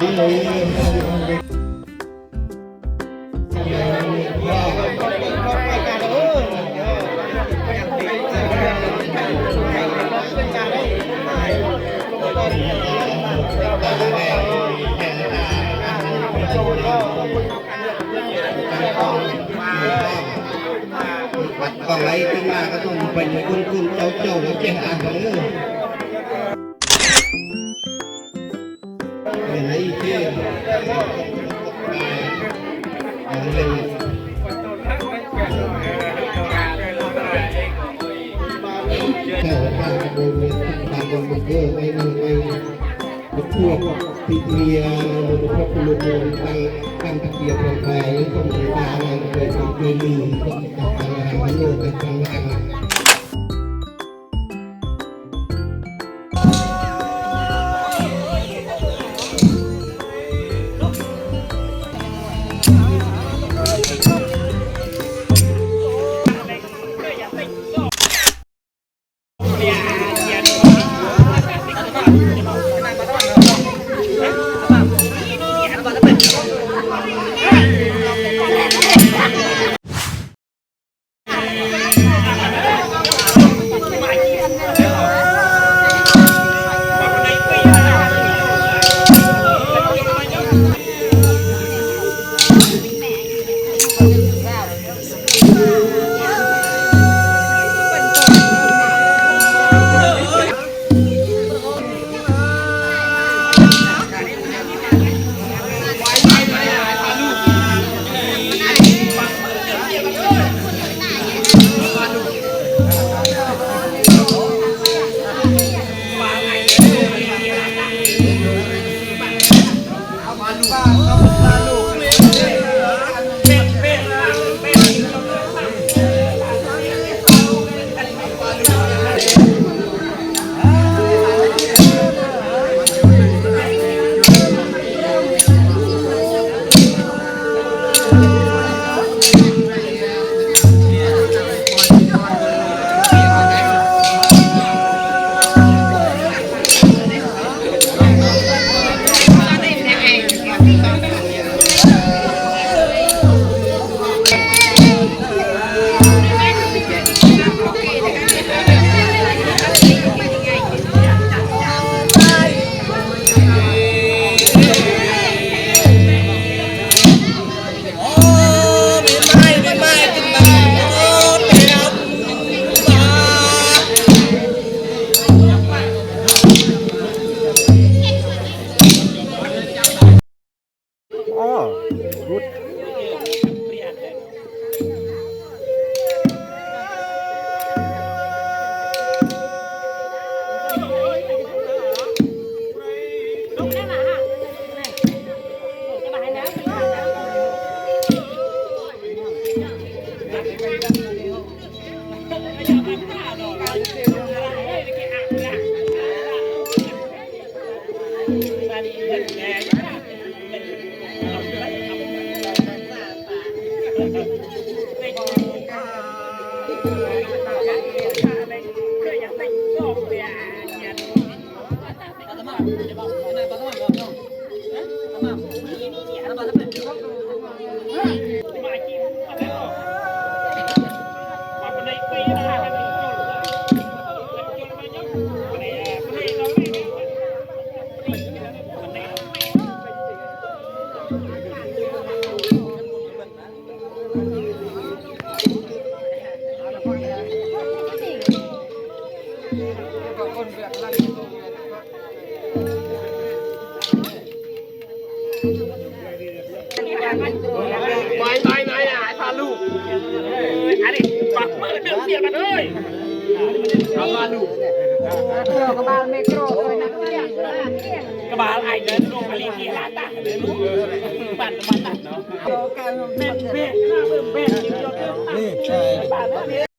ບັດເຂົ້າໄລ່ຂຶ້ນມາກໍຕ້ອງໄປຄົນໆເຈົ້າໆແກ້ອານເດີ. ພວກທີ່ເມຍ ພວກບຸລຸດ ຕັ້ງ ຕັ້ງຕະກຽບ ໄປ ຕ້ອງໄດ້ຕາ ໄປ ໄປ ໄປ ໄປ ໄປ ໄປ ໄປໄປໄປ ອາຍພາລູກ ອັນນີ້ປັກມືເດີ ປຽນກັນເອີຍ ອາຍພາລູກ ກະບາລແມ່ໂກ ກະບາລອ້າຍເດີ ລູກອາລີທີ່ລາຕາເດີ ລູກ ປັນປັນເນາະ ແມ່ນແມ່ນ ນີ້ ໃຊ່.